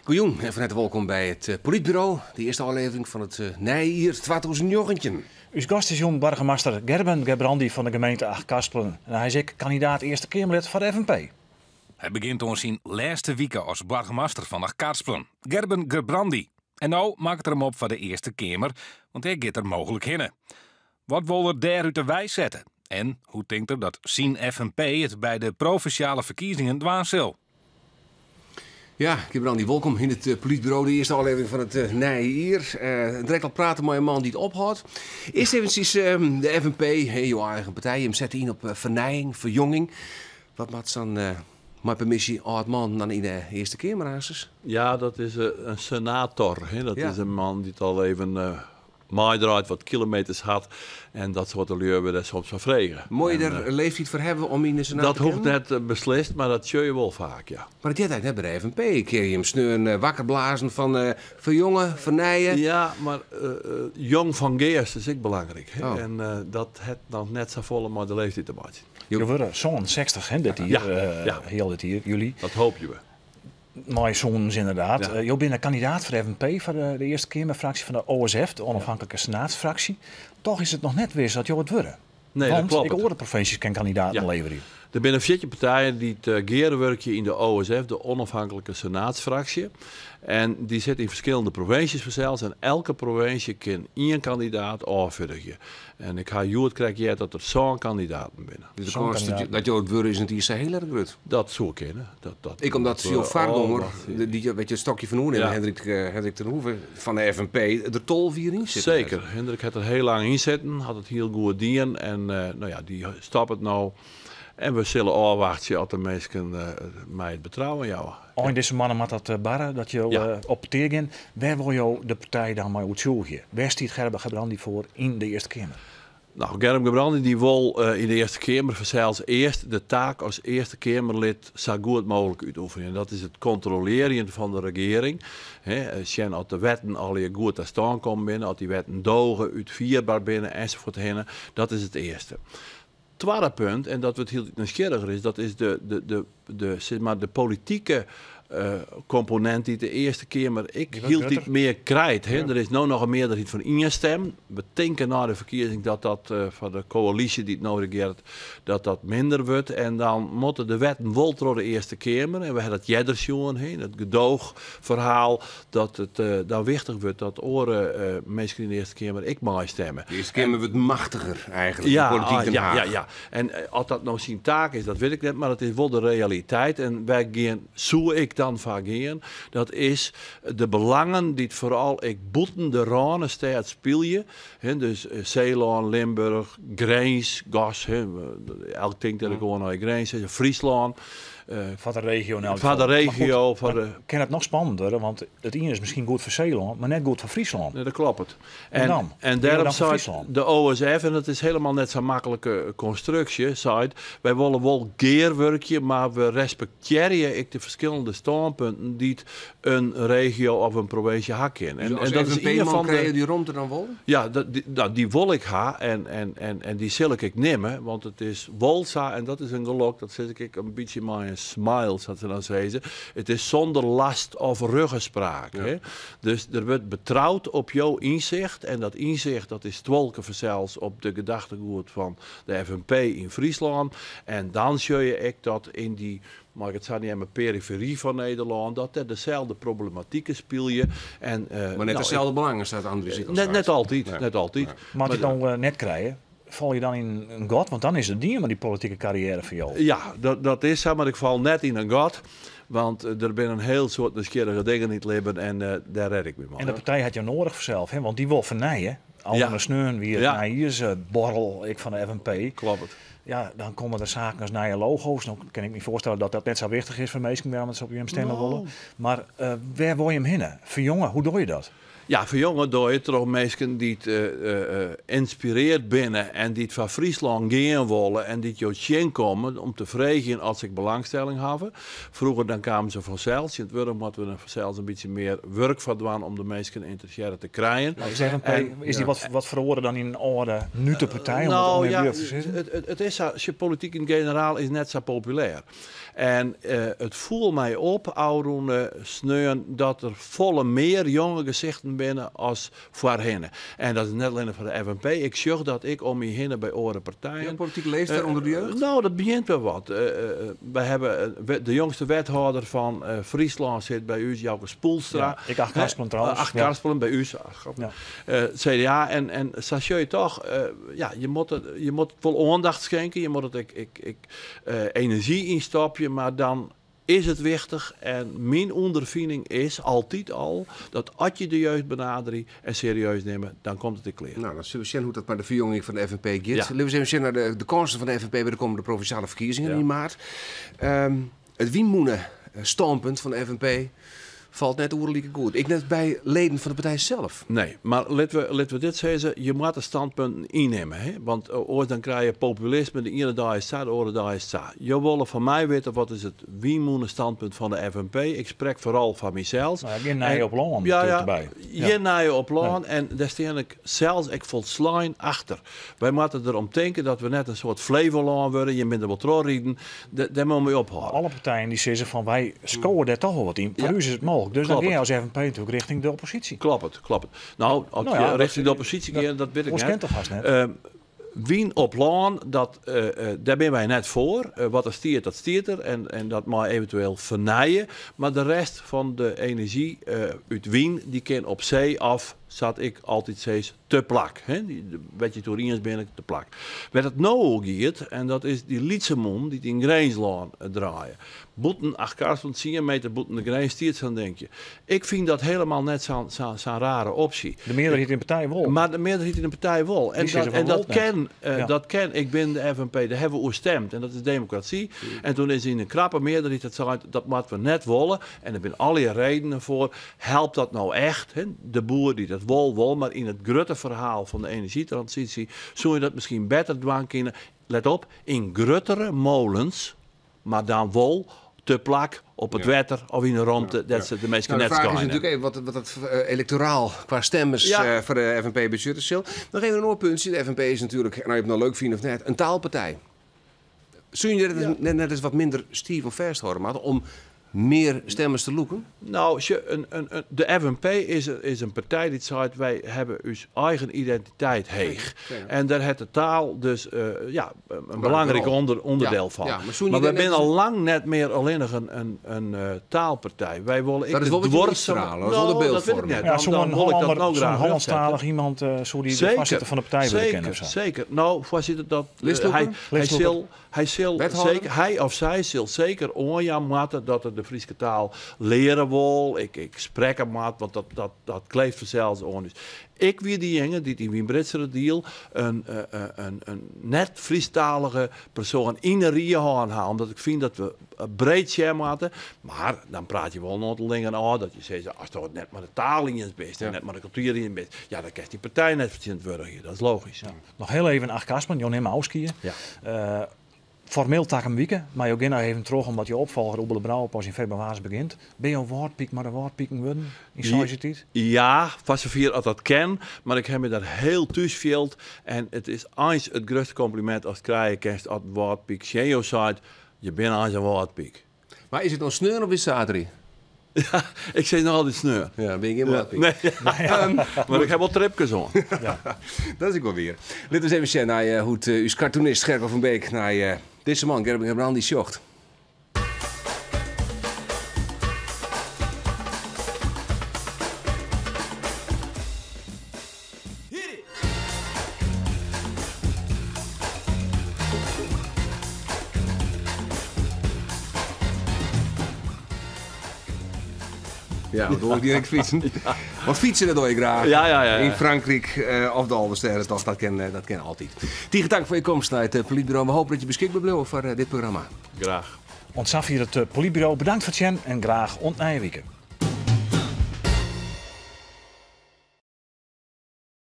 Goejûn en fan herte wolkom by it Polytburo, de earste ôflevering fan it nije jier 2019. Us gast is jûn boargemaster Gerben Gerbrandy fan de gemeente Achtkarspelen en hy is ek kandidaat Earste Keamerlid foar de FNP. Hy begjint oan syn lêste wike as boargemaster fan Achtkarspelen, Gerben Gerbrandy. En no makket er him op foar de Earste Keamer, want dêr giet er mooglik hinne. Wat wol er dêr út de wei sette? En hoe tinkt er dat syn FNP it by de provinsjale ferkiezingen dwaan sil? Ja, Gerbrandy, wolkom yn it Polytburo, de earste ôflevering fan it nije jier. Direkt al prate mei in man dy't ophâldt. Earst eventsjes de FNP, jo eigen partij. Jim sette yn op fernijing, ferjonging. Wat moat sa'n, mei permisje, âld man dan yn de Earste Keamer aansens? Ja, dat is in senator. Hè? Dat is in man dy't al even meidraait, wat kilometers hat en dat soarte lju wurde dêr soms foar frege. Moatte je der leeftyd foar hawwe om yn de senaat Dat te hoecht kinnen? net beslist, mar dat sjoch je wol faak, ja. Mar dat heart eigentlik net by de FNP. Ik hear jim sneon wakker blazen fan ferjonge, fernije. Ja, mar jong fan geast is ek belangryk. Hè? En dat hat noch net safolle mei de leeftyd te meitsjen. Jo wurde 67, hè, dit jier, heal dit jier, july. Dat hoopje we. Mei sûnens ynderdaad. Jo binne kandidaat foar de FNP foar de Earste Keamerfraksje fan de OSF, de Onafhankelijke Senaatsfractie. Toch is it noch net wis dat jo it wurde. Nee, dat Want kloppet. ek oare provinsjes kinne kandidaten leverje. Der binne 14 partijen dy't gearwurkje yn de OSF, de Onafhankelijke Senaatsfraksje. En dy sitte yn ferskillende provinsjes fansels en elke provinsje kin ien kandidaat ôffurdigje. En ik ha hjoed krekt heard dat der 7 kandidaten binne. Dus de Sân kâns kandidaten. dat jo it wurde is net sa hiel erch grut. Dat soe kinne. Dat Ek omdat jo foargonger, dy't jo, weet je, it stokje fan oernimme, Hendrik ten Hoeve fan de FNP, der 12 jier yn sitten hat. Seker. Hendrik hat der hiel lang yn sitten, hat it hiel goed dien en dy stoppet no. En we sille ôfwachtsje oft de minsken my it betrouwen jouwe. Ein dizze moanne moat dat barre, dat jo op petear gean. Wêr wol jo de partij dan mei oertsjûgje? Wêr stiet Gerben Gerbrandy foar yn de Earste Keamer? Gerben Gerbrandy dy wol yn de Earste Keamer fansels earst de taak as Earste Keamerlid sa goed mooglik útoefenje. En dat is it kontrolearjen fan de regearing. Hè, sjen oft de wetten allegear goed ta stân kommen binne, oft dy wetten doge, útfierber binne ensafuorthinne. Dat is it earste. Twadde punt, en dat wurdt hieltyd nijsgjirriger, is dat is de politike komponint dy't de Earste Keamer ek Die wordt hieltyd grutter. mear krijt. Hè. Der is no noch in mearderheid fan ien stim. We tinke nei de ferkiezing dat dat foar de koälysje dy't no regearret, dat dat minder wurdt. En dan moatte de wetten wol troch de Earste Keamer. En we ha dat earder sjoen, hè, dat gedoochferhaal, dat it dan wichtich wurdt dat oare minsken yn de Earste Keamer ek meistimme. De Earste Keamer wurdt machtiger eigentlik, de polityk Den Haag. En oft dat no syn taak is, dat wit ik net, mar it is wol de realiteit. En wêr gean, soe ik dan foar gean, dat is de belangen dy't foaral ek bûten de Rânestêd spylje. Hè, dus Seelân, Limburch, Grins, gas, hè, elk tinkt dat ik oan nei Grins, hè, Fryslân. Foar de regio in elk Foar de gefal. Maar goed, regio, foar dan de kin it noch spannend wurde, want it ien is miskien goed foar Seelân, mar net goed foar Fryslân. Nee, dat kloppet. En En dan? Wie dêrom dan foar seit Fryslân? de OSF, en dat is helemaal net sa'n maklike konstruksje, seit wy wolle wol gearwurkje, mar we respektearje ek de ferskillende stânpunten dy't in regio of in provinsje ha kin. Dus En as dat is F N P ien man fan de krije dy romte dan wol? Ja, dy wol ik ha en dy sil ik ek nimme, want it is wol sa, en dat is in gelok, dat sis ik ek in bytsje mei in smile, sa't se dan sizze, it is sûnder last of ruggespraak. Hè? Dus der wurdt betroud op jo ynsicht en dat ynsicht dat is twolke fansels op de gedachtegoed fan de FNP yn Fryslân. En dan sjoch je ek dat yn dy, mei ik it sa neame, perifery fan Nederlân, dat der deselde problematieken spylje. En Maar net deselde belangen, staat Andries ek al Net straks. altyd. Moat je dan net krije? Val je dan yn in gat? Want dan is it dien mei dy politike karriêre foar jo. Ja, dat is sa, mar ik val net yn in gat. Want der binne in hiel soad nijsgjirrige dingen yn it libben en dêr red ik my mei. En de partij hat jou noadich fansels, hè? Want dy wol fernije. Al de sneon wie it nijjiersborrel ek fan de FNP. Kloppet. Ja, dan komme der saken as nije logo's. No kin ik my foarstelle dat dat net sa wichtich is foar minsken wêrom't se op jim stimme wolle. Mar wêr wol je him hinne? Ferjonge, hoe doch je dat? Ja, ferjonge dogge je troch minsken dy't ynspirearre binne en dy't foar Fryslân gean wolle en dy't jo tsjinkomme om te freegjen as se belangstelling hawwe. Froeger dan kamen se fansels, tsjintwurdich moatte we der fansels in bytsje mear wurk foar dwaan om de minsken ynteressearre te krijen. Is de FNP, is dy wat feroare dan yn in âlde, nuete partij, om it Nou om ja, even te sizzen? it is sa, polityk yn generaal is net sa populêr. En it foel my op ôfrûne sneon dat der folle mear jonge gesichten binne as foarhinne. En dat is net allinnich foar de FNP. Ik sjoch dat ek om my hinne by oare partijen. Ja, politike leeftijd ûnder de jeugd? Nou, dat begjint wer wat. Wy hawwe de jongste wethâlder fan Fryslân sit by ús, Jouke Spoelstra. Ja, ek Achtkarspelen trouwens. Achtkarspelen, by ús. CDA. En sa sjoch je toch, ja, je moat it wol oandacht skinke, je moat it ek, ek enerzjy ynstopje, mar dan is it wichtich. En myn ûnderfining is altyd al dat as je de jeugd benaderje en serieus nimme, dan komt it ek klear. Nou, dan sille we sjen hoe't dat mei de ferjonging fan de FNP giet. Ja. Litte we ris even sjen nei de kânsen fan de FNP by de kommende provinsjale ferkiezingen Ja. yn maart. It wynmûne-stânpunt fan de FNP falt net oeral like goed. Ek net by leden fan de partij sels. Nee, mar litte we dit sizze, je moatte standpunten ynnimme. Hè? Want oars dan krije je populisme, de iene dei is sa, de oare dei is sa. Jo wolle fan my witte wat is it wynmûne-standpunt fan de FNP. Ik sprek foaral foar mysels. Nou ja, gjin nije op lân natuurlijk derby. Ja. Gjin nije op lân en dêr stean ik sels ek folslein achter. Wy moatte der om tinke dat we net in soart Flevolân wurde. Je binne der wol trochriden. Dêr moatte we ophâlde. Alle partijen dy sizze fan wy skowe dêr toch wol wat yn. Foar ús is it mooglik. Dus dan gean je as FNP natuerlik richting de opposysje. Kloppet, kloppet. Nou, as Nou ja, je dat richting de opposysje gean, dat wit ik Oars net. kin toch hast net? Wyn op lân, dêr binne wy net foar. Wat der stiet, dat stiet der. En dat mei eventueel fernijen. Mar de rest fan de enerzjy út wyn, dy kin op see of, sa't ik altyd sis, te plak. Hè? Dy, de, wêr't je it oer iens binne, te plak. Wêr't it no oer giet, en dat is dy lytse mûnen dy't yn Grinslân draaie. Bûten Achtkarspelen, 10 meter bûten de grins stiet sa'n dinkje. Ik fyn dat helemaal net sa'n rare opsje. De mearderheid yn de partij wol. Mar de mearderheid yn de partij wol. En Die zitten van wol net. Dat ken ik binnen de FNP. Dêr hawwe we oer stimd. En dat is demokrasy. En toen is yn in krappe mearderheid dat sein, dat moatte we net wolle. En der binne allegear redenen foar. Helpt dat nou echt? Hè? De boer dy't dat wol, wol. Mar yn it grutte ferhaal fan de enerzjytransysje soe je dat miskien better dwaan kinne. Let op, yn gruttere molens, mar dan wol te plak op it wetter of yn de romte, dat se de minsken De net fraach is skeine. natuerlik even wat dat elektoraal kwa stemmers, foar de FNP betsjutte sil. Noch even in oar puntsje. De FNP is natuerlik, en of je it nou leuk fine of net, in taalpartij. Soene je dat net eens wat minder stiif of fêsthâlde moatte om mear stemmers te lûken? Nou, sjoch, de FNP is in partij dy't seit, wy hawwe ús eigen identiteit heech. En dêr hat de taal dus in belangryk rol. Ûnderdiel fan. Ja, mar soene je Mar wy dêr net binne eens al lang net mear allinnich in taalpartij. Wy wolle ek Dat is de wol wat je duorsum útstralen, dat is wol de Nou, dat wit ik beeldvorming. net. Ja, Dan wol ik dat nou zo'n graag rechtzetten. Hollandstalig iemand, soe die de foarsitter fan de partij willen kennen of zo? Zeker. Nou, foarsitter, dat, Listlûker? hij Listlûker. sil, hij sil Wethâlder? zeker, hij of sy sil seker oanjaan moatte dat er de Fryske taal leare wol. Ik sprekke moat, want dat kleeft fansels oan. Dus ik wie diejinge dy't yn Wymbritseradiel in net Frysktalige persoan yn de rie hân ha, omdat ik fyn dat we breed sjen moatte. Mar dan praat je wol in oantal dingen ôf, dat je sizze, as do it net mei de taal iens bist en net mei de kultuer iens bist, ja, dan kinst dy partij net fertsjintwurdigje. Dat is logysk. Ja. Noch hiel even Achtkarspelen, jo nimme ôfskie. Formeel takom wike, mar jo gean noch even troch omdat jo opfolger Oebele Brouwer pas yn febrewaris begjint. Binne jo Wâldpyk mei de Wâldpiken wurden yn seis jier tiid? Ja, foar safier as dat kin, mar ik ha my dêr hiel thús field en it is eins it grutste kompliment as krije kinst as Wâldpyk tsjin jo seit, je binne eins in Wâldpyk. Mar is it no sneon of is saterdei? Ja, ik sis noch altyd sneon. Ja, bin je gjin Wâldpyk. Nee. Mar ik ha wol tripkes oan. Ja. Dat is ek wol wier. Litte we ris even sjen nei hoe't ús cartoonist Gerko van Beek nei dizze man, Gerben Gerbrandy, sjocht. Ja, dat hoor ik direct fietsen. Want fietsen, dat doe je graag. In Frankrijk of de Alvestêdetocht, dat ken altyd. Tige tank foar je komst nei it Polytburo. We hoopje dat je beskikber bliuwe foar dit programma. Graach. Oant safier it Polytburo. Bedankt foar it sjen en graach oant nije wike.